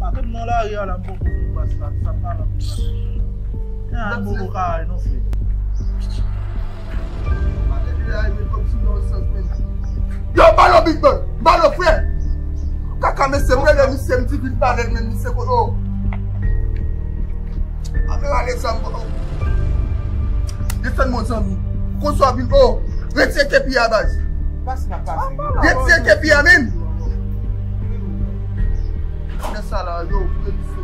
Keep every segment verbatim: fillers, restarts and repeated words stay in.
Atè m nan lari a la, m poko fè yon pas la, sa pa la pou sa. Nan bobo kare non, frè. Yo, balo Big Bang, balo frè. Kaka mesye, m rele misye, m di vin pale l, men misye kote w. A men rale zam, bro. Desann mon zanmi. Konsa vin, oh, retire kepi a, baz. Retire kepi a, menm. Gade sa la, yo, fouye misye.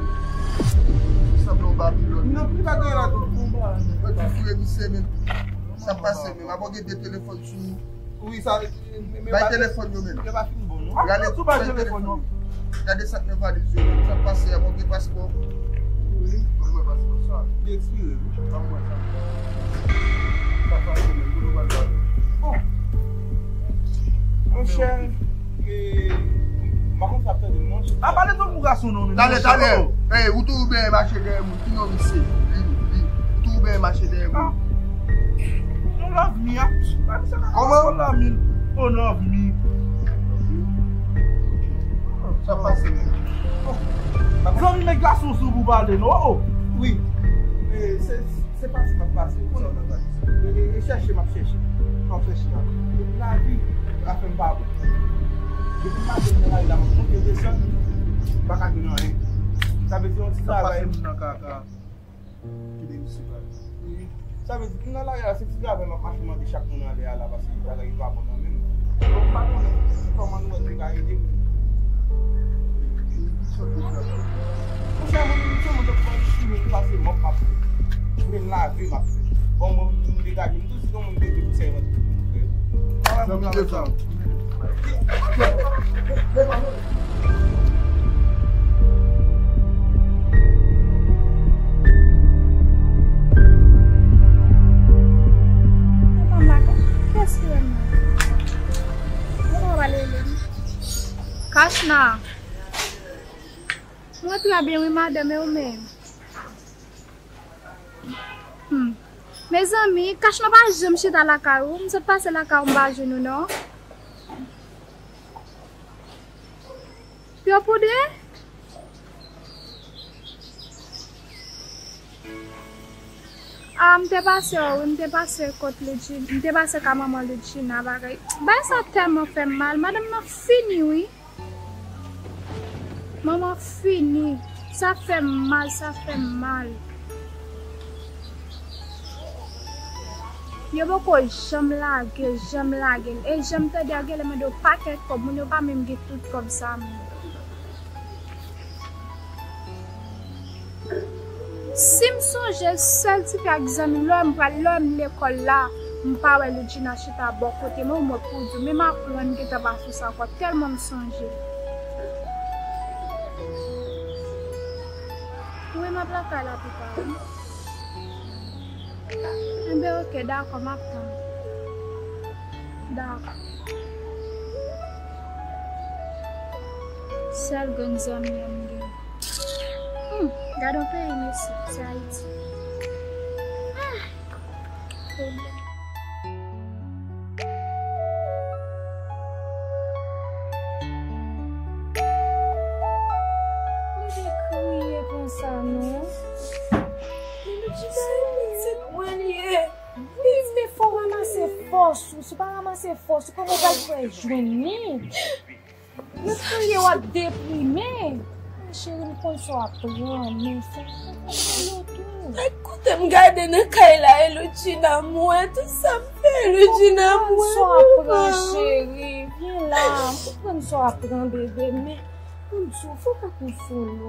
Sanble yon Babilòn. Yo di fouye misye, menm. Sa pase, menm. Avan gen de telefòn sou Wi, sa, men, men, bay telefòn yo menm. Yo pa fin bon, non. Gade, tou bay telefòn yo. Gade sa k nan valiz yo menm. Sa k pase a, bon, gen paspò. Wi. Ban mwen paspò sa. Li ekspire, wi. Ban mwen sa. Sa pase menm, pou nou pral pale. Bon. Monchè, e, m pa konn sa ap tande m, non. A pale tou pou gason, non, men. Talè, talè. Ey, ou tou byen mache dèyè moun. Ki non misye? Li, li. Tou byen mache dèyè moun. Ah. Non, love me, ah. Kòman? Oh, love me. Oh, love me. Sa pase menm. Oh. Zanmi, men gason sou pou pale, non? Oh, oh. Wi. E, se, se pase m ap pase. E, e, e chèche m ap chèche. Sa w chèche la? Lavi a fè m pa bon. Depi maten m nan lari la, m ap monte desann, m pa ka jwenn anyen. Sa vle di yon ti travay. Sa pase m nan kaka. Kite misye pale. Wi. Sa vle di, m nan lari a, se ti travay m ap mache mande chak moun anlè a la, paske bagay yo pa bon nan men m. Bon, m pa konnen kòman nou wè nou ka ede m. Monchè, mwen menm, se moun k ap pran li sou men, pase mòp m ap fè. Men lave m ap fè. Bon, mwen, m degaje m tou, si yon moun mete pou sèvant. Zanmi de fanm. Kachna. Mwen trè byen, wi, madanm, e ou menm? Hmm. Mezanmi, Kachna pa janm chita lakay ou. M sot pase lakay ou, m pa jwenn ou, non. Yo pou de? Ah, m te pase, wi, m te pase kot Ludjina, m te pase ka manman Ludjina, bagay. Bagay sa tèlman fè m mal. Madanm nan fini, wi. Manman fini. Sa fè m mal, sa fè m mal. Yo poko janm lage l, janm lage l. E jan m tande a genlè mande yo pakèt kòb, moun yo pa menm gen tout kòb sa menm. Si m sonje sèl tifi ak zanmi m, lè m pral, lè m lekòl la, m pa wè Ludjina chita bò kote mwen, ou mwen pou di w, men m aprann gentan pa sou sa ankò, tèlman m sonje. Wi, m ap lakay la pita, wi. Enben, oke, dakò, m ap tann. Dakò. Sèl grenn zanmi an m gen. Hmm, gade yon peyi m isit, se Ayiti. Ah, pwoblèm. Li te kriye konsa, non. Se pitit mwen li ye. Wi, men fò w ranmase fòs ou. Si w pa ranmase fòs ou, kòman w pral fè jwenn li? Yo kriye, w ap deprime. Cheri, m konn sa w ap pran, men fò w konprann yo tou. Ay, kote m gade nan kay la, e Ludjina m wè, tout sa m fè, Ludjina m wè. Ou konprann sa w ap pran, cheri. Vyen la, m konprann sa w ap pran, bebe, men pou m di w, fò w pa konsole w.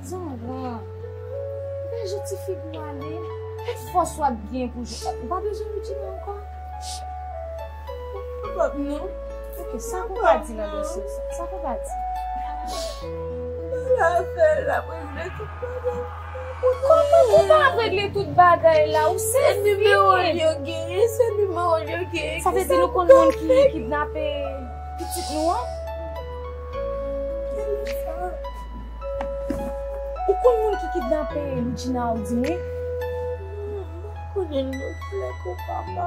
Zanran, degaje ti figi w ale. Tout fòs w ap gen pou jwe. Ou pa bezwen Ludjina ankò? Papa, non. Oke, sa pou w ka di nan dosye sa? Sa pou w ka di? Bagay afè l ap regle tout bagay. Kòman ou pa ap regle tout bagay la? Ou se fi. Se nimewo l yo genyen, se nimewo l yo genyen. Sa vle di nou konn moun ki kidnape pitit nou an? Ou konn moun ki kidnape Ludjina, ou di mwen? M pa konnen non, flè ko papa.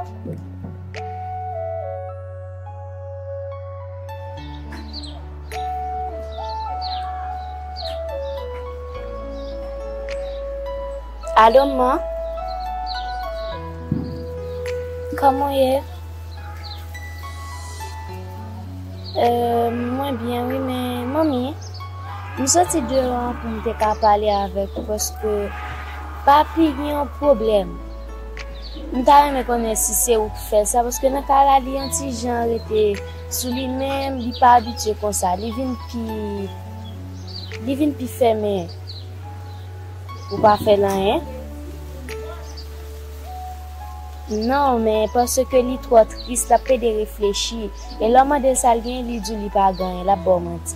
Alo, man. Kòman w ye? Euh, mwen byen, wi, men, manmi, m soti deyò an pou m te ka pale avèk ou, paske papi gen yon pwoblèm. M ta renmen konnen si se ou k fè sa, paske nan kay la, li yon ti jan rete sou li menm, li pa abitye konsa. Li vin pi, li vin pi fèmen. Ou pa fè l anyen? Non, men paske li twò tris, l ap pede reflechi. E lè w mande l sa l genyen, li di w li pa gen anyen, l ap ba w manti.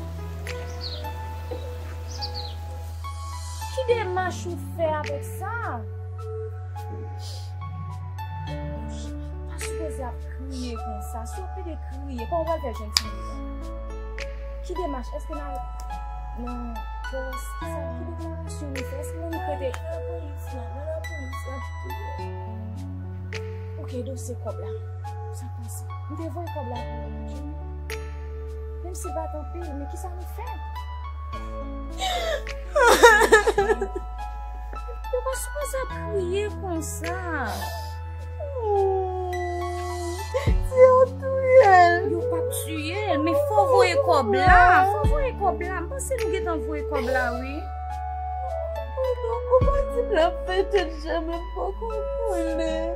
Ki demach ou fè avèk sa? Pa sipoze ap kriye konsa. Si w ap pede kriye, kòman w pral fè jwenn timoun nan? Ki demach? Èske n al nan pòs? Kisa, ki deklarasyon nou fè? Èske nou prete? Nan lapolis la, nan lapolis la, tou. Ok, dosye kòb la. Sa k pase? M te voye kòb la pou ou, ok? Menm si l pa t anpil, men kisa nou fè? Yo pa sipoze ap kriye konsa. Si yo touye l. Yo p ap tiye l, men fò voye kòb la. Fò voye kòb la. M panse nou gentan voye kòb la, wi. Oh non, kòman di m l ap fè tèt jan, men m poko konnen.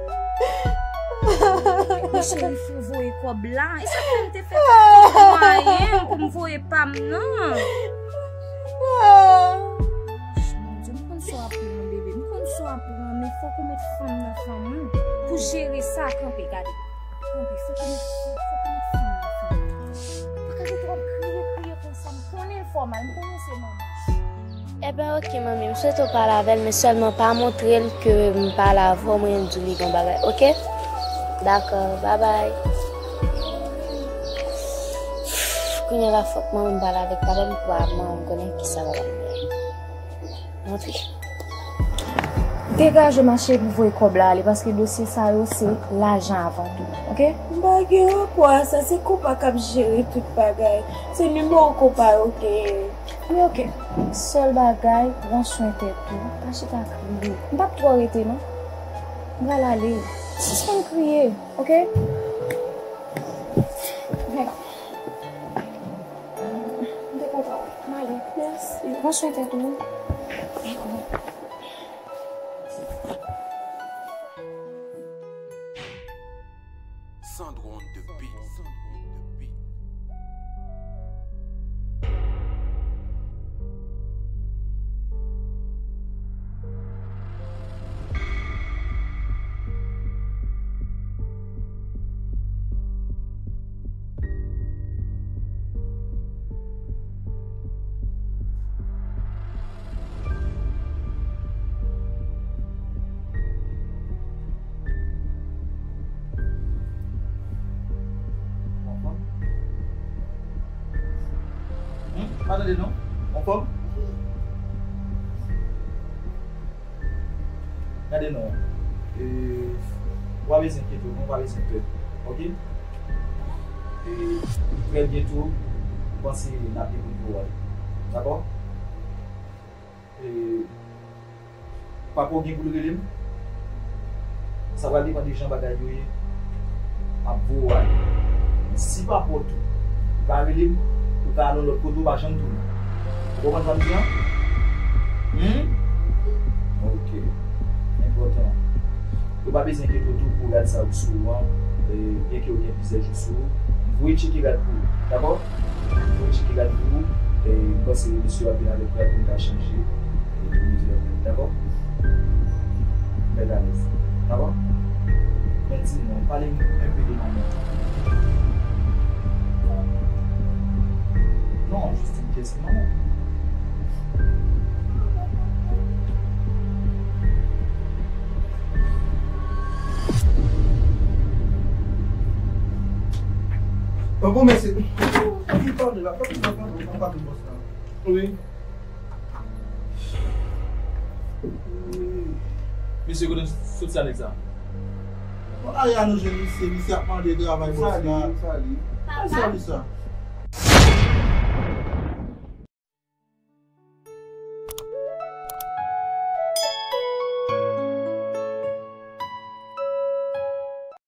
Mwen cheri, fò voye kòb la. E sa k fè m te fè tout mwayen pou m voye pa m nan. Bondye, m konn sa w ap pran, bebe. M konn sa w ap pran, men fòk ou met fanm nan fanm ou pou jere sa. Kanpe, gade. Kanpe, fòk ou met, fòk ou met fanm nan fanm ou. Pa ka rete w ap kriye, kriye konsa. M konnen l fè w mal, m konnen se manman. Ebyen, oke, manmi, m swete w pale avè l, men sèlman pa montre l ke m pale avè w, mwen di w li gon bagay, oke? Dakò, babay. Kounye a la, fòk manmi m pale avèk papa m pou manmi m konnen kisa papa m gen. Montre. Degaje, ma chérie, pou voye kòb la ale, paske dosye sa yo, se lajan avan tou, oke? M pa gen rapò a sa, se konpa k ap jere tout bagay. Se nimewo konpa yo genyen. Men oke, sèl bagay, pran swen tèt ou, pa chita kriye. M p ap twò rete, non. M pral ale. Sispann kriye, oke? Vin la. M te kontan wè w. M ale. Mèsi. Pran swen tèt ou. Dakò. Sandro on the beat. Anfòm? Hmm? Pa tande non? Anfòm? Gade non. E, ou pa bezwen enkyete w non, ou pa bezwen pè. Oke? E, trè byento, m panse n ap gen moun pou w wè. Dakò? E, papa w gen pou l rele m? Sa pral depann de jan bagay yo ye. M ap voye w ale. Men si papa w tou, li pa rele m, ou ka al yon lòt kote, ou pa janm tounen. Ou konprann sa m di a? Hmm? Ok. Enpòtan. Ou pa bezwen enkyete w tou pou rad sa yo sou ou an, e, byenke yo gen plizyè jou sou ou. M voye tcheke rad pou ou, dakò? M voye tcheke rad pou ou, e, m panse mesye yo ap vin avèk rad pou m ka chanje, e, pou mete lòt rad, dakò? Bèl alèz. Dakò? Men di m non, pale m enpe de manman w. Non, jis di m kiyès ki manman w. Bon, bon, mesye. Ki pale la? Pale, pale, pale, pale, bòs la. Wi. Mesye, kote sot sa nèg sa? Bon, Aya nou jwenn misye, misye ap mande travay bòs la. Sali, sali. Papa. Sali sa.